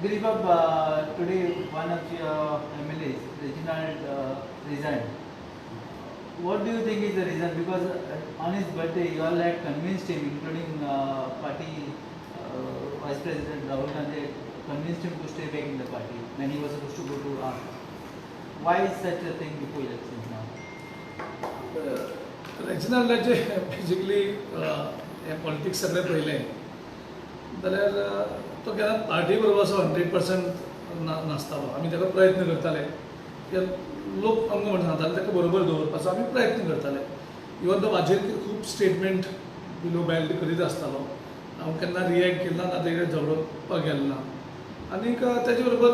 Giribab, today one of your MLAs, Reginald, resigned. What do you think is the reason? Because on his birthday, you all had convinced him, including party Vice President Rahul Gandhi, convinced him to stay back in the party when he was supposed to go to AAP. Why is such a thing before elections now? रेजिनाल्डाचे basically हें politics सगळें पळयलें जाल्यार तो केन्ना party बरोबर असो 100% ना नासतालो. आमी ताका प्रयत्न करताले की लोक आमकां म्हण सांगताले, ताका बरोबर दवरपाचो आमी प्रयत्न करताले. इवन तो म्हाजेर खूब स्टेटमेंट बिलो बेल्ट करीत आसतालो. हांव केन्ना रिएक्ट केलें ना, ना तेजे झगडोवपाक गेलें ना. आनीक तेजे बरोबर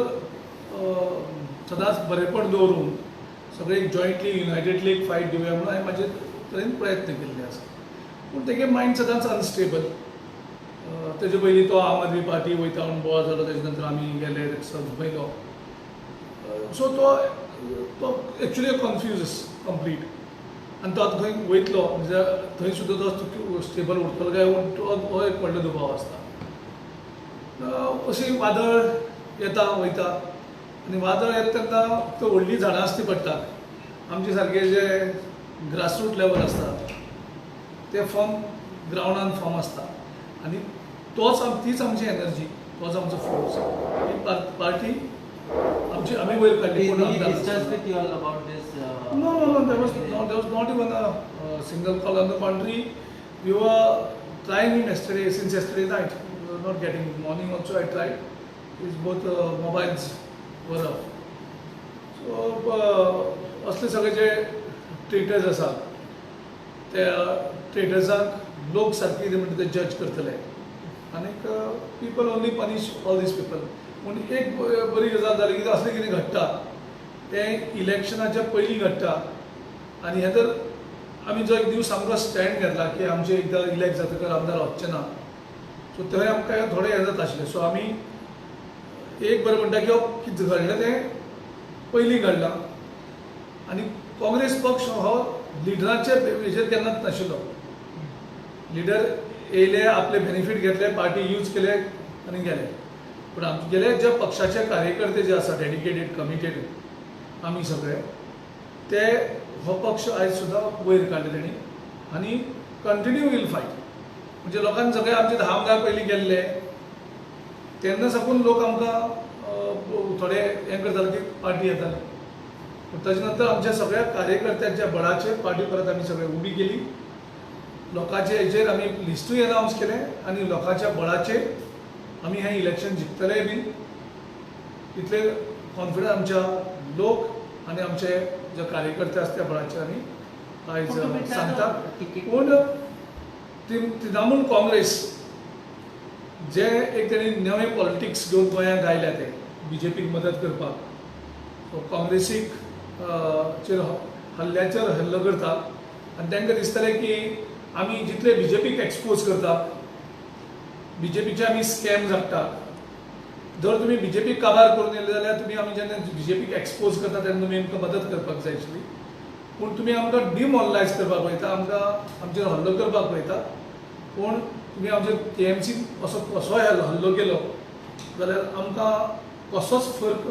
सदांच बरेपण दवरून सगळे जॉयंटली, युनायटेडली एक फायट दिवया म्हणून हांवें म्हाजे तरेन प्रयत्न केल्ले आसा. पूण तेगे मायंड सदांच अनस्टेबल. तेजे पयलीं तो आम आदमी पार्टी वयता म्हूण बोवाळ जालो. तेजे नंतर आमी गेले, ताका समजयलो. सो तो तो एक्चुली कन्फ्यूज कंप्लीट आनी तो आतां खंय वयतलो, म्हणजे थंय सुद्दां तो स्टेबल उरतलो काय म्हूण तो हो एक व्हडलो दुबाव आसता. अशी वादळ येता वयता आनी वादळ येता तेन्ना फक्त व्हडलीं झाडां आसती पडटा. आमचे सारके जे ग्रासरूट लेवल आसता ते फर्म ग्रावंडान फर्म आसता आनी तोच तीच आमची एनर्जी, तोच आमचो फोर्स. ही पार्टी आमची आमी वयर काडली. Did he discuss with you all about this? No, there was not even a single call. On the contrary, we were trying him yesterday, since yesterday night. We were not getting. Morning also I tried. His both mobiles were off. So, असले सगळे जे traitors आसात, त्या ट्रेटर्सांक लोक सारके कितें म्हणटा ते जज करतले आनीक people only punish all these people. पूण एक बरी गजाल जाली की असलें कितें घडटा तें इलेक्शनाच्या पयलीं घडटा. आनी हें जर आमी जो एक दीस सामको स्टँड घेतला की आमचे एकदां इलेक्ट जातकर आमदार वचचे ना, सो थंय आमकां थोडें हें जाता आशिल्लें. सो आमी एक बरें म्हणटा की कितें घडलें तें पयलीं घडलां आनी काँग्रेस पक्ष हो लिडरांचे हेजेर केन्नाच नाशिल्लो. लिडर येयले, आपले बेनिफीट घेतले, पार्टी यूज केले आनी गेले. पूण आमगेले जे पक्षाचे कार्यकर्ते जे आसा, डेडिकेटेड, कमिटेड, आमी सगळे ते हो पक्ष आयज सुद्दां वयर काडले तेणी आनी कंटिन्यू वील फायट. म्हणजे लोकांक सगळे आमचे 10 आमदार पयलीं गेल्ले तेन्ना साकून लोक आमकां थोडे हें करताले की पार्टी येताली. पूण ताजे नंतर आमच्या सगळ्या कार्यकर्त्यांच्या बळाचेर पार्टी परत आमी सगळे उबी केली. लोकांचे हेजेर आमी लिस्टूय अनावन्स केलें आनी लोकांच्या बळाचेर आमी हें इलेक्शन जिखतले बीन इतले कॉन्फिडन्स आमच्या लोक आनी आमचे जे कार्यकर्ते आसा त्या बळाचेर आमी आयज सांगता. पूण तृणमूल काँग्रेस जे एक तेणी नवे पॉलिटिक्स घेवन गोंयांत आयल्या, ते बीजेपीक मदत करपाक, सो काँग्रेसीक चेर हल्ल्याचेर हल्लो करता आनी तांकां दिसतलें की आमी जितले बीजेपीक एक्सपोज करता, बीजेपीचे आमी स्कॅम हाडटा, जर तुमी बीजेपीक काबार करून येयले जाल्यार तुमी आमी जेन्ना बीजेपीक एक्सपोज करता तेन्ना तुमी आमकां मदत करपाक जाय आशिल्ली. पूण तुमी आमकां डिमॉरलायज करपाक पळयता, आमकां आमचेर हल्लो करपाक पळयता. पूण तुमी आमचेर टीएमसी असो कसोय हल्लो केलो जाल्यार आमकां कसोच फरक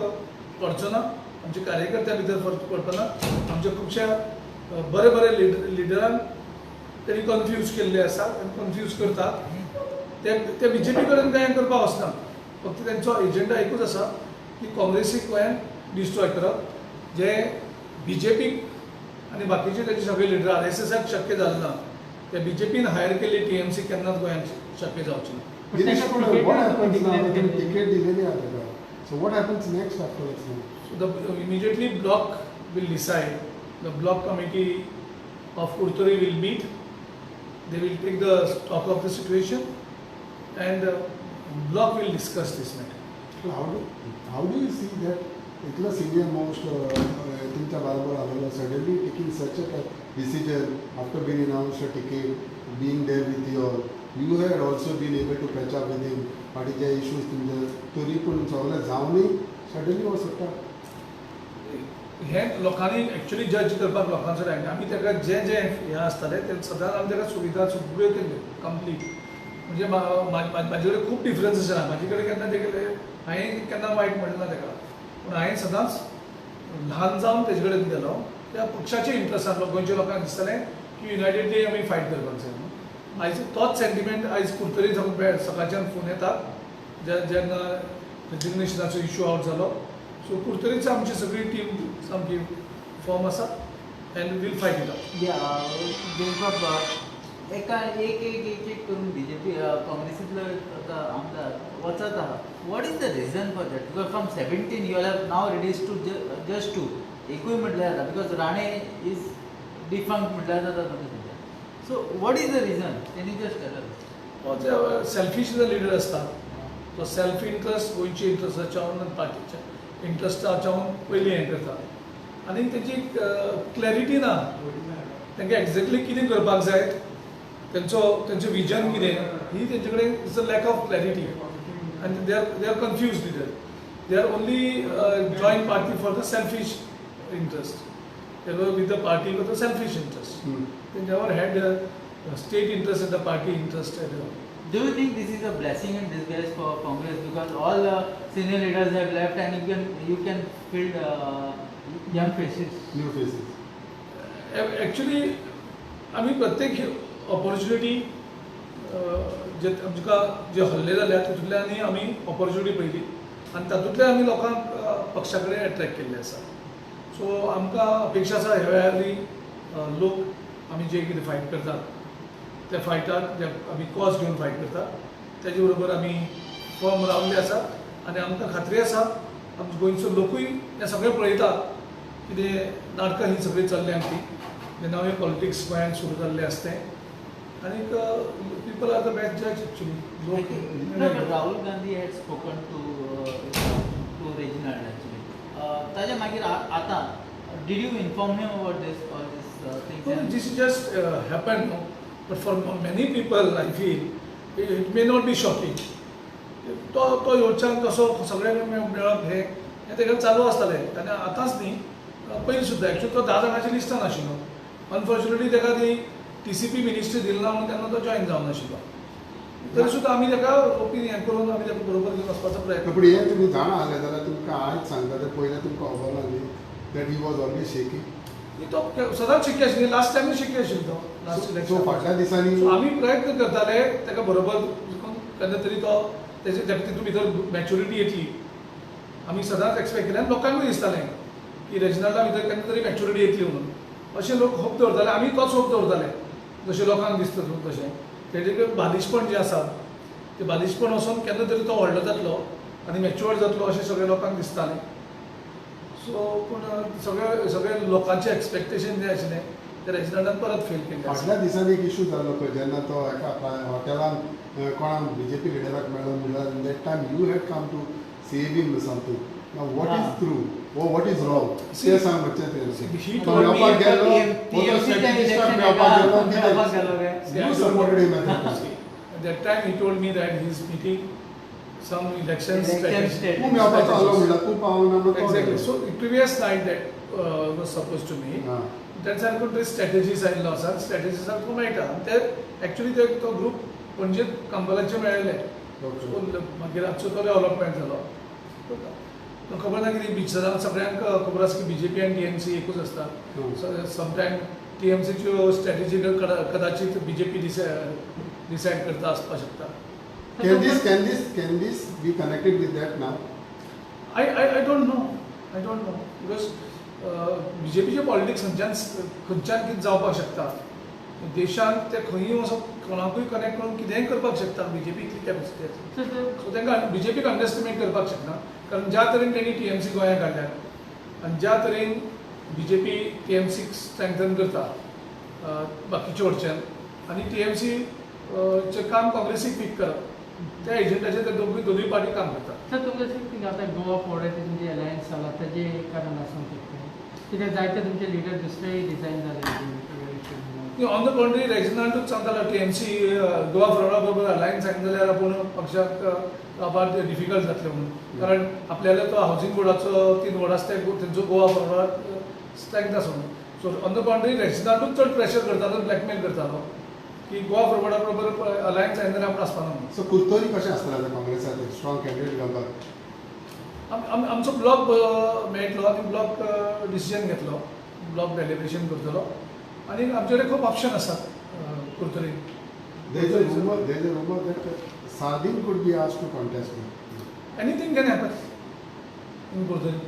पडचो ना, आमच्या कार्यकर्त्यां भितर फरक पडचो ना. आमच्या खुबश्या बरे बरे लिडरांक तेणी कन्फ्यूज केल्ले आसा आनी कन्फ्यूज करतात. ते ते बीजेपी कडेन कांय करपाक वचना, फक्त तेंचो एजेंडा एकूच आसा की काँग्रेसीक गोंयांत डिस्ट्रॉय करप, जे बीजेपीक आनी बाकीचे तेजे सगळे लिडर आरएसएसाक शक्य जालें ना, ते बीजेपीन हायर केल्ली टीएमसी केन्नाच गोंयांत शक्य जावची ना. Girish, what happens now? तुम्ही तिकीट दिलेली आहे ताका. So what happens next afterwards now? So the immediately block will decide. The block committee of Curtorim will meet. They will take the stock of the situation and block will discuss this matter. So how do you see that इतलो senior most तुमच्या बरोबर आलेलो suddenly taking such a decision after being announced a ticket, being there with you all, you had also been able to patch up with him, फाटीचे issues तुमचे तरी पूण सगळें जावनूय suddenly हो सोडटा? हें लोकांनी एक्चुअली जज करपाक लोकांचो टायम. आमी ताका जे जे हें आसतालें ते सदांच आमी ताका सुविधा सगळ्यो केल्ल्यो कंप्लीट. म्हणजे म्हाजे कडेन खूब डिफरन्सीस आसा. म्हाजे कडेन केन्ना ते हांवें केन्ना वायट म्हणलें ना ताका, पूण हांवें सदांच ल्हान जावन तेजे कडेन गेलो. त्या पक्षाच्या इंट्रस्टान गोंयच्या लोकांक दिसतालें की युनायटेडली आमी फायट करपाक जाय. आयज तोच सेंटिमेंट आयज कुडतरी सावन सकाळच्यान फोन येतात जेन्ना रेजिग्नेशनाचो इशू आवट जालो. सो कुडतरीच आमची सगळी टीम सामकी फॉर्म आसा and we'll fight it out. एका एक एक एक एक करून बीजेपी काँग्रेसींतलो आतां आमदार वचत आहा. What is the reason for that? Because from 17 you have now reduce to just 2, एकूय म्हटल्यार जाता, because Rane is defunct म्हटल्यार जाता तुमी सद्या. So what is the reason? Can you just tell us? Selfish leader आसता तो सेल्फ इंट्रस्ट गोंयच्या इंट्रस्टाच्या आनी पार्टीच्या इंट्रस्टाच्या पयलीं हें करता आनी तेजी क्लॅरिटी ना. तांकां एक्झॅक्टली कितें करपाक जाय, तेंचो तेंचें विजन कितें ही तेंचे कडेन it's a lack of clarity आनी they are confuse leader. They are only join party for the selfish interest. They were with the party for the selfish interest. They never had state interest and the party interest. Do you think this is a blessing in disguise for Congress, because all senior leaders have left and you can field young faces, new faces? Actually, आमी प्रत्येक opportunity जे आमकां जे हल्ले जाल्या तातूंतल्यान आमी opportunity पळयली आनी तातूंतल्यान आमी लोकांक पक्षा कडेन एट्रॅक्ट केल्ले आसा. सो आमकां अपेक्षा आसा ह्या वेळार लोक आमी जे कितें फायट करतात त्या फायटाक जे आमी कॉज घेवन फायट करतात तेजे बरोबर आमी फर्म रावल्ले आसा आनी आमकां खात्री आसा आमचो गोंयचो लोकूय हें सगळें पळयता कितें नाटकां ही सगळीं चल्ल्या ती नवें पॉलिटिक्स गोंयांत सुरू जाल्लें आसा तें. आनीक people are the best जज एक्चुली. लोक Rahul Gandhi had spoken to Reginald actually. ताज्या मागीर आतां did you inform him about this all this things? This just happen, but for many people I feel it may not be shocking. तो तो येवच्यान तसो सगळ्यांक मेळप हें तेका चालू आसतालें आनी आतांच न्ही पयलीं सुद्दां. एक्चुअली तो 10 जाणांच्या लिस्टान आशिल्लो. अनफॉर्च्युनेटली तेका ती TCP ministry दिली ना म्हणून तेन्ना तो जॉयन जावन नाशिल्लो. तरी सुद्दां आमी तेका ओपिनियन हें करून आमी तेका बरोबर घेवन वचपाचो प्रयत्न. पूण हें तुमी जाणा आसलें जाल्यार तुमकां आयज सांगता तें पयलें तुमकां खबर ना न्ही that he was always shaky. तो सदांच शेकी आशिल्लो, लास्ट टायमूय शेकी आशिल्लो तो लास्ट इलेक्शन. फाटल्या दिसांनी आमी प्रयत्न करताले तेका बरोबर केन्ना तरी तो तेजे तितून भितर मॅच्युरिटी येतली. आमी सदांच एक्सपेक्ट केलें आनी लोकांकूय दिसतालें की रेजिनाल्डा भितर केन्ना तरी मॅच्युरिटी येतली म्हणून. अशें लोक होप दवरताले, आमी तोच होप दवरताले जशें लोकांक दिसता तशें. तेजे बालिशपण जें आसा तें बालिशपण वचोन केन्ना तरी तो व्हडलो जातलो आनी मॅच्युअर्ड जातलो अशें सगळ्या लोकांक दिसतालें. सो पूण सगळे सगळे लोकांचें एक्सपेक्टेशन जें आशिल्लें तें रेजिनाल्डान परत फेल केलें. फाटल्या दिसांनी एक इशू जालो पळय जेन्ना तो एका हॉटेलान कोणाक बीजेपी लिडराक मेळ्ळो म्हणल्यार that time you had come to save him something. Now what is true or what is wrong? ते सांग मातशें तें. मेळपाक गेलो, मेळपाक गेलो, you supported him at that time. He told me that he is meeting some election strategy. Exactly. So previous night that was supposed to meet. That's how the strategies आयिल्लो आसा. स्ट्रॅटेजीसाक तुका मेळटा ते एक्चुअली ते तो ग्रूप पणजेत कंबलाचे मेळ्ळे. मागीर रातचो तो डेव्हलपमेंट जालो. खबर ना कितें सदांच सगळ्यांक खबर आसा की बीजेपी आनी TMC एकूच आसता. समटायम TMCच्यो स्ट्रॅटेजी कदाचित बीजेपी डिसायड करता आसपाक शकता. Can this be connected with that now? I don't know. I don't know because BJP चे पॉलिटिक्स खंयच्यान कितें जावपाक शकता. देशांत ते खंयूय वचोन कोणाकूय कनेक्ट करून कितेंय करपाक शकता. बीजेपी इतली कॅपॅसिटी आसा. सो तांकां बीजेपीक अंडरएस्टिमेट करपाक शकना, कारण ज्या तरेन तेणी TMC गोंयांत काडल्या आनी ज्या तरेन बीजेपी TMCक स्ट्रेंथन करता बाकीचे वटच्यान आनी TMC चें काम काँग्रेसीक पीक करप त्या एजंटाचेर ते दोनूय पार्टी काम करतात. सर तुमकां अशें आतां गोवा फॉरवर्ड तुमचें अलायन्स जाला ताजें कारण आसूंक शकता कित्याक जायते तुमचे लिडर दुसरेय डिजायन जाले. ऑन the कॉन्ट्री रेजिनाल्डूच सांगतालो TMC Goa फॉरवर्डा बरोबर अलायन्स सांगलें जाल्यार आपूण पक्षाक अबार डिफिकल्ट जातलें म्हणून, कारण आपल्याला तो हावजींग बोर्डाचो 3 वॉर्ड आसा तेंचो गोवा फॉरवर्ड स्ट्रेंथ आसा म्हणून. सो ऑन the कॉन्ट्री रेजिनाल्डूच चड प्रेशर करतालो, ब्लॅकमेल करतालो. की गोवा फॉरवर्डा बरोबर अलायन्स जायना जाल्यार आपूण आसपाना म्हणून. सो कुर्तोरी कशें आसतलें आतां काँग्रेसाचें स्ट्रॉंग कॅन्डिडेट घालपाक? आमचो ब्लॉक मेळटलो आनी ब्लॉक डिसिजन घेतलो, ब्लॉक डेलिब्रेशन करतलो आनी आमचे कडेन खूब ऑप्शन आसात कुर्तोरीन. There is a rumor that Sardin could be asked to contest now. Anything can happen in Curtorim.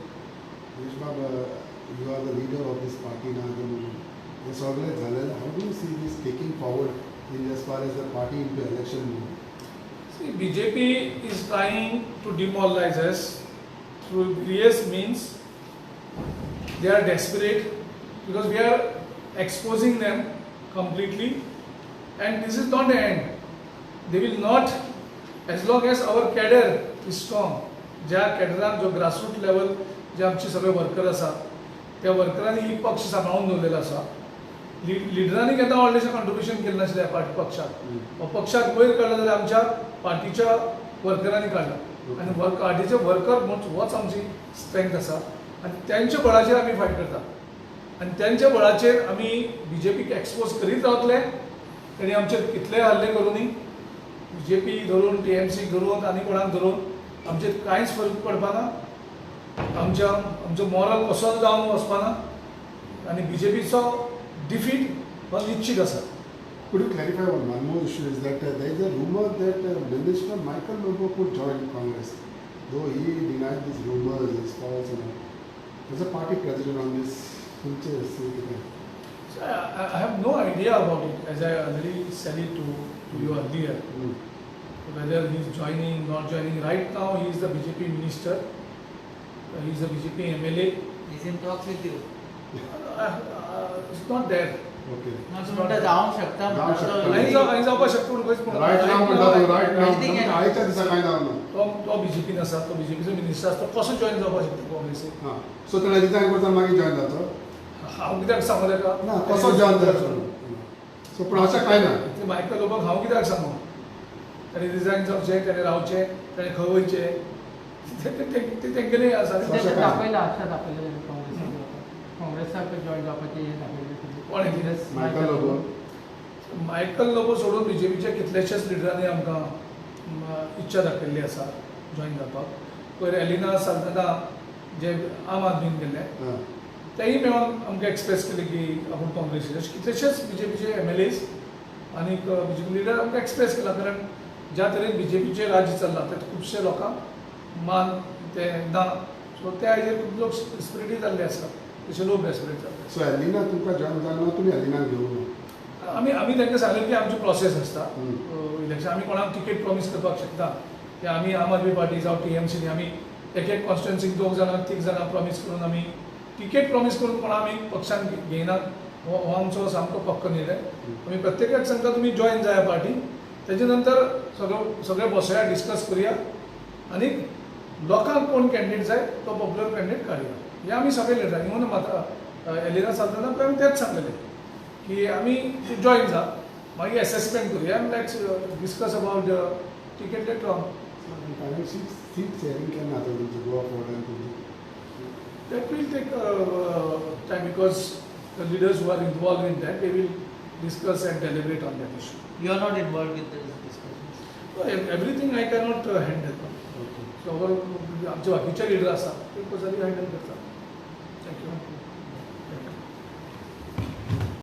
Girish, you are the leader of this party now at the moment. हे सगळें जालें, how do you see this taking forward in as far as the party into election mode? See, BJP is trying to demoralize us through various means. They are desperate because we are exposing them completely, and this is not the end. They will not, as long as our cadre is strong. ज्या कॅडरान जो grassroot level जे आमचे सगळे worker आसा त्या वर्करांनी ही पक्ष सांबाळून दवरलेलो आसा. लिडरांनी केन्ना व्हडलेशें कॉन्ट्रिब्युशन केलें नाशिल्लें ह्या पार्टी पक्षाक. हो पक्षाक वयर काडलो जाल्यार आमच्या पार्टीच्या वर्करांनी काडला आनी वर्क पार्टीचे वर्कर होच आमची स्ट्रेंथ आसा आनी त्यांच्या बळाचेर आमी फायट करता आनी त्यांच्या बळाचेर आमी बीजेपीक एक्सपोज करीत रावतले. तेणी आमचेर कितलेय हल्ले करुनी, बीजेपी धरून, टीएमसी धरून आनी कोणाक धरून, आमचेर कांयच फरक पडपाना. आमच्या आमचो मॉरल कसोच डावन वचपाना आनी बीजेपीचो डिफीट हो निश्चित आसा. Could you clarify on one more issue is that there is a rumor that Minister Michael Lobo could join Congress, though he denied these rumors, is false and all. As a party president on this, तुमचे कितें? So I have no idea about it, as I already said it to you earlier. Whether he is joining, not joining. Right now, he is the BJP minister. He is the BJP MLA. He's in talks with you. It's not there. ना म्हणटा जावंक शकता. जावंक शकता. आनी जावपाक शकता म्हणून खंयच म्हणून. रायट नाव म्हणटा तूं, रायट नाव. Anything can आयच्या दिसा कांय जावना. तो तो बीजेपीन आसा, तो बीजेपीचो मिनिस्टर आसा, तो कसो जॉईन जावपाक शकता काँग्रेसीक? हां, सो तेणें रिजायन करता, मागीर जॉईन जावचो? हांव कित्याक सांगू ताका? ना, कसो जॉईन जावचो? सो पूण अशें कांय ना. ते मायकल लोबोक हांव कित्याक सांगू ताणें रिजायन जावचें, ताणें रावचें, ताणें खंय वयचें, ते तेंगेलें आसा. तें दाखयलां, आशा दाखयलें ताणें काँग्रेसाक काँग्रेसाक जॉईन जावपाचें हें दाखयलें. कोण? मायकल लोबो. मायकल लोबो सोडून बीजेपीच्या कितल्याशाच लिडरांनी आमकां इच्छा दाखयल्ली आसा जॉईन जावपाक. पयर एलिना साल्दाना जे आम आदमीन गेल्ले, तेय मेळोन आमकां एक्सप्रेस केले की आपूण काँग्रेसी. अशे कितलेशेच बीजेपीचे एमएलएज आनी बीजेपी लिडर आमकां एक्सप्रेस केला, कारण ज्या तरेन बीजेपीचें राज्य चल्लां ते खुबशे लोकांक मान ते ना. सो त्या हाजेर खूब लोक डेस्परेटूय जाल्ले आसा, तशे लोक डेस्परेट जाल्ले. सो एलिना तुमकां जॉईन जालें ना, तुमी एलिनाक घेवंक ना? आमी तांकां सांगलें की आमची प्रोसेस आसता इलेक्शन, आमी कोणाक तिकेट प्रॉमीस करपाक शकता की आमी आम आदमी पार्टी जावं टीएमसी, आमी एक एक कॉन्स्टिट्युएन्सीक दोग जाणां, तीग जाणां प्रॉमीस करून, आमी तिकेट प्रॉमीस करून कोणा आमी पक्षान घेयनात. हो आमचो सामको पक्को निर्णय. आमी प्रत्येकाक सांगता, तुमी जॉयन जाया पार्टी, तेजे नंतर सगळो सगळे बसया, डिस्कस करुया आनी लोकांक कोण कॅन्डिडेट जाय तो पॉप्युलर कॅन्डिडेट काडुया. हे आमी सगळे लिडरांनी, इवन म्हाका एलिना साल्दाना आमी तेंच सांगलेलें की आमी जॉयन जा, मागीर एसेसमेंट करुया आनी let's discuss about the ticket later on. Final seat sharing केन्ना जाता तुमचें, गोवा फॉरवर्ड आनी तुमचें? That will take time because the leaders who are involved in that, they will discuss and deliberate on that issue. You are not involved with these discussions. So, everything I cannot handle. So our आमचे बाकीचे leader आसा, ते गजाली handle करता. Thank you.